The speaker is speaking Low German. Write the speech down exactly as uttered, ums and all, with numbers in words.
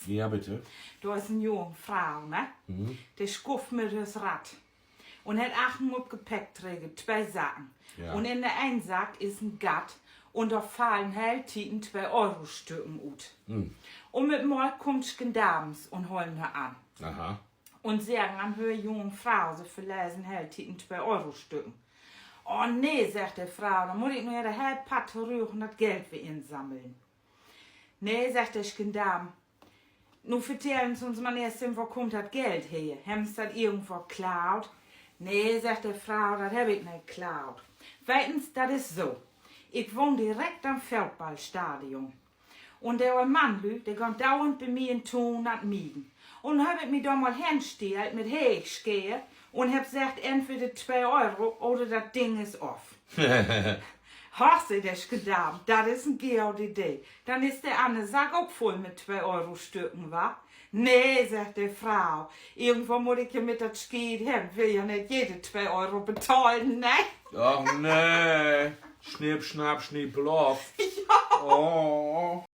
Ja, bitte. Dor is en junge Fro, ne? De schufft mit hör Rad un hett achtern op Gepäckträger twee Sacken. Un in de een Sack is en Gatt un dor fallen heel Tieden Twee-Euro-Stücken ut. Un mit mal kaamt Schandarms un hollen hör an un seggen an hör junge Fro, se verlesen heel Tieden Twee-Euro-Stücken. Oh nee, seggt de Fro, denn mutt ik nu ja de heel Padd torügg un dat Geld weer insammeln. Nee, seggt de Schandarm, nu vertellen Se uns man eerst, wo kummt dat Geld her? Hebben Se dat irgendwo klaut? Nee, seggt de Fro, dat hebb ik neet klaut. Weten Se, dat is so. Ik wahn direkt an Footballstadion. Un de oll Mannlü, de gaht duernd bi mi in Tuun an 't Miegen. Un hebb ik mi dor mal henstellt mit Heegscheer un hebb seggt: Entweder twee Euro oder dat Ding is of. Ho, seggt de Schandarm, dat is en gode Idee. Denn is de anner Sack ok vull mit Twee-Euro-Stücken, wa? Nee, seggt de Fro, irgendwo mutt ik ja mit dat Schiet hen, will ja neet jede twee Euro betahlen, ne? Ach nee. Snipp, snapp, sniep, blaff. Ja.